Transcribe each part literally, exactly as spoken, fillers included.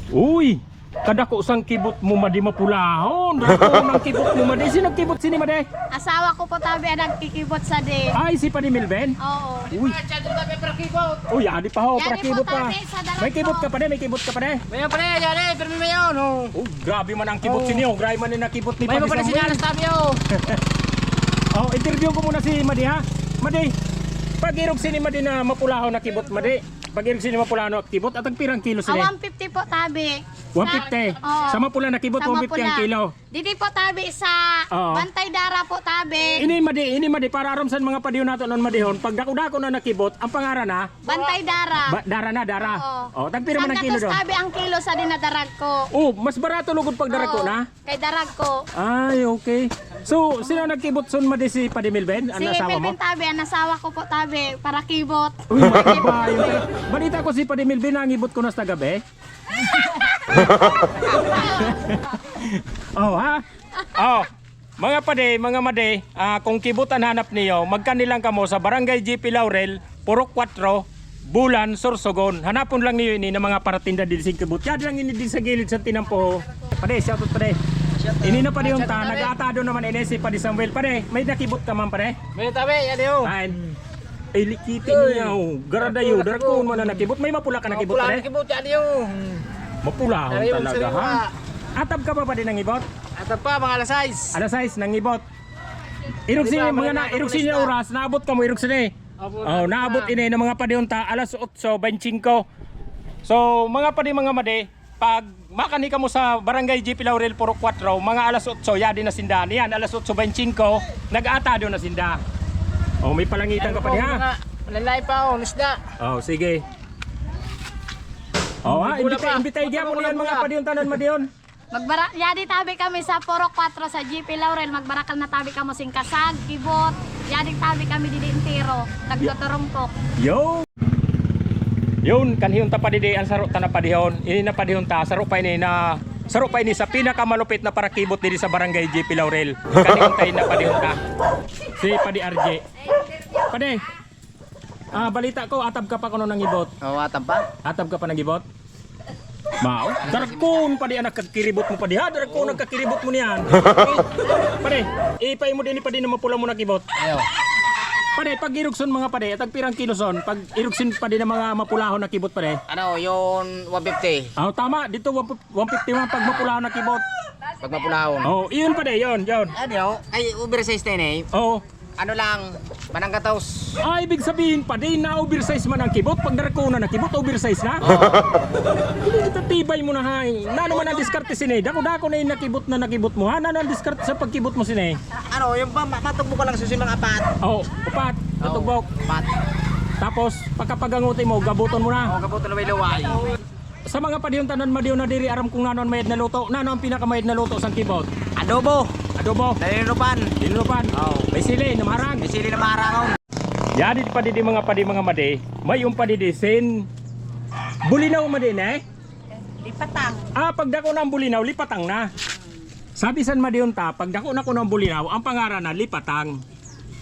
Uy, kadako sang kibot mo, madi, mapulahon. Dako nang kibot mo, madi. Sino kibot sini, madi? Asawa ko po tabi an nagkikibot sadi. Ay, si Padi Melvin? Oo. Uy. Uy, adi pa ho, para kibot pa. May kibot ka, padi, may kibot ka, padi. Mayon, padi, yari, pirmi mayon, o. O, grabe man ang kibot sini, o. Grabe man ang kibot ni Padi Samuel. O, interview ko muna si Madi, ha? Madi, pag-irog sini, Madi, na mapulahon na kibot, Madi. Pag-irog sini mapulahon na kibot, atag pira ang kilo sini? Ah, one fifty po, tabi. One fifty. Oo. Sa mapula na kibot, one fifty ang kilo. Didi po, tabi, sa Bantay Dara po, tabi. Ini, Madi, ini, Madi, para aram san mga padihon naton, non madihon. Pag dako-dako na nakibot, ang pangaran na? Bantay Dara. Dara na, Dara. Oo. O, tag pira man ang kilo don? San gatos, tabi, ang kilo sa dinadarag ko. O, mas barato lugod pag darag ko na? Kay darag ko. Ay, okay. So, sino nagkibot son, Madi, si Padi Melvin, an asawa mo? Si Melvin, tabi, an asawa ko po, tabi, para kibot. Uy, madi ba yun? Balita ko si Padi Melvin, nangibot ko na sa gabi. O, ha? O, mga padi, mga madi, ah, kung kibot an hanap niyo, magkani lang kamo sa Barangay G P Laurel, Purok Kuwatro, Bulan, Sorsogon. Hanapon lang niyo ini na mga paratinda didi sin kibot. Yadi lang ini didi sa gilid sa tinampo. Padi, shout out, padi. Ini na padihon ta, nag-aatado naman ini si Padi Samuel. Padi, may nakibot ka man, padi? May, tabi, yadi, o. Ay, likiti niya, o. Garada yo, darakon man na nakibot. May mapula ka nakibot, padi? Mapula nakibot, yadi, o. Mapula talaga, ha? Atab ka pa, padi, nangibot? Atab pa, mga alas sais. Alas sais, nangibot. Irog sini, mga na, irog sini oras, naabot kamo, irog sini. O, naabot ini na mga padihon ta, alas otso baintsingko. So, mga padi, mga madi, pag makani kamo sa Barangay G P Laurel, Purok Kuwatro, mga alas otso, yadi na sinda. Niyan, alas otso baintsingko, nag-aatado na sinda. O, may palangitan ka, padi, ha? Lalay pa, o, isda. O, sige. O, ha, imbitay, imbitay gihapon niyan, mga padihon ta, non madihon. Magbara-, yadi tabi kami sa Purok Kuwatro sa G P Laurel, magbarakal na tabi kamo sin kasag, kibot, yadi tabi kami didi entero, nagtuturungkok. Yo. Yun, kanhi unta pa didi, an saro ta na padihon, ini na padihon ta, saro pa ini na, saro pa ini sa pinakamalupit na parakibot didi sa Barangay G P Laurel. Kanhi unta ini na padihon ta. Si Padi R J. Padi. Ah, balita ko, atab ka pa kuno nangibot. O, atab pa. Atab ka pa nangibot? Mao, darakon, padi, an kakiribot mo, padi, ha? Darakon an kakiribot mo niyan. Padi, ipaimo dini, padi, na mapula mo nakibot. Ayo. Padi, pag-irog son, mga padi, atag pirang kilo son? Pag-irog sin, padi, na mga mapulahon nakibot, padi. Ano, yun, one fifty. O, tama, dito, one fifty man pag mapulahon nakibot. Pag mapulahon. O, iyon, padi, yun, yun. Ano, ay, oversize na ini. O. Ano lang, manang gatos. Ah, ibig sabihin, padi, na-oversize man ang kibot. Pag darakon na nakibot, oversize na? Oo. Hindi, kita tibay mo na, hay. Nano man ang diskarte sini? Dako-dako na yung nakibot na nakibot mo, ha? Nano ang diskarte sa pagkibot mo sini? Ano, yung pa, ma-, matugbok ka lang susi mga apat. O, apat. O, matugbok. Apat. Tapos, pagkapaganguti mo, gabuton mo na. O, gabuton na may luway. Sa mga padihon ta, non madihon na diri, aram kung nano an mayad na luto. Nano an pinakamayad na luto sang kibot? Adobo. Adobo. Dali rupan. Dali rupan. O. May sili na maharag. May sili na maharag, o. Yadi pa didi, mga padi, mga madi. May umpa didi sin bulinaw, madi, ne? Lipatang. Ah, pagdako na ang bulinaw, lipatang na. Sabi san madihon ta, pagdako na kuno ang bulinaw, ang pangaran na lipatang.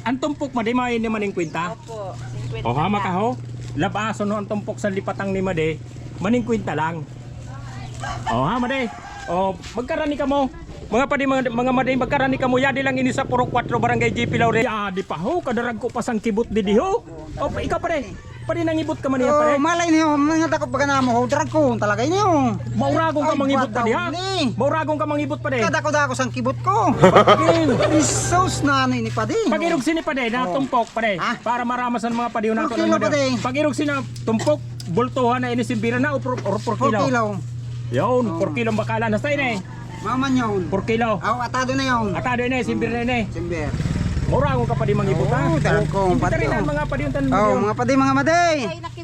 Ang tumpok, madi, may ini maningkwenta? Opo, singkwenta. O, ha, makaho? Labason ho ang tumpok sa lipatang ni madi, maningkwenta lang. O, ha, madi? O, magkarani kamo. Mga padi, mga, mga madi, magkarani kamo. Yadi lang ini sa Purok Kuwatro, Barangay G P Laurel. Yadi pa ho, kadarag ko pa sang kibot didi ho. O, ikaw, padi. Padi, nangibot ka man niyan, padi? O, malay niyo, mga dako baga namo ho, darakon talaga ini, o. Mauragon ka mangibot, padi, ha? Mauragon ka mangibot, padi. Kadako-dako sang kibot ko. Isus, nano ini, padi. Pag-irog sini, padi, na tumpok, padi. Ha? Para marama san mga padi, na padi. Pag-irog sini na tumpok, bultuhan na ini, simbira na, o por, o por kilo? Por kilo. Yun, por kilo ang bakalan. Hasta ini. Maman yun. Por kilo. Aw, atado na yun. Atado ini, simbir na ini. Simbir. Mauragon ka, padi, mangibot, ha? O, darakon, padi. Imbitay na mga padi, untan mo. O, mga padi, mga madi.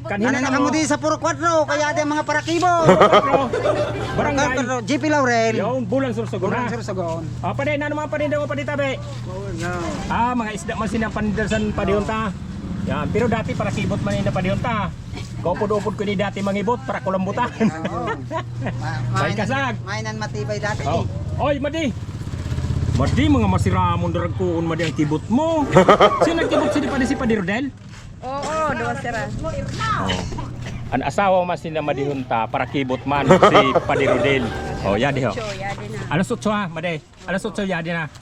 Kanhi na kamo di sa Purok Kuwatro, kaya di mga parakibot. Barangay G P Laurel. Yun, Bulan, Sorsogon. Bulan, Sorsogon. Ah, padi, nano mga paninda mo, padi, tabi? Ah, mga isda man sini an paninda san padihon ta. Yan, pero dati parakibot man ini na padihon ta. Kaupod-upod ko ini dati mangibot, para kulambutan. Oo. May kasag. Mainan matibay dati, eh. Oy, madi. Madi, mga masiramon, darakon, madi, ang kibot mo. Sino nagkibot sini, padi, si Padi Rodel? Oo, duwa sira. An asawa man sina madihun ta para kibut man si Padi Rodel. O, yadi ho. Alas otso ha, madi. Alas otso yadi na.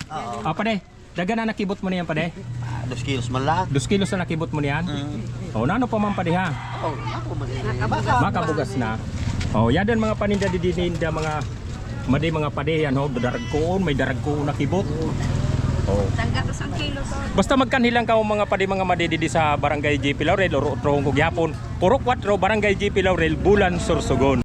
O, padi. Dagan na kibut mo niyan, padi? Ah, dos kilos man lang. Dos kilos na kibut mo niyan? Mm. O, nano pa man, padi, ha? O, ako man. Makabugas na. O, yadi an mga paninda didi, ninda mga madi, mga padi, ano, daragkoon, may daragkoon na kibut. O. Tangga to sang kilo to. Basta magkanhi lang kamo mga padi, mga madi, didi sa Barangay G P Laurel, o, Rotro, Hungkog, Yapon. Purok Kuwatro, Barangay G P Laurel, Bulan, Sorsogon.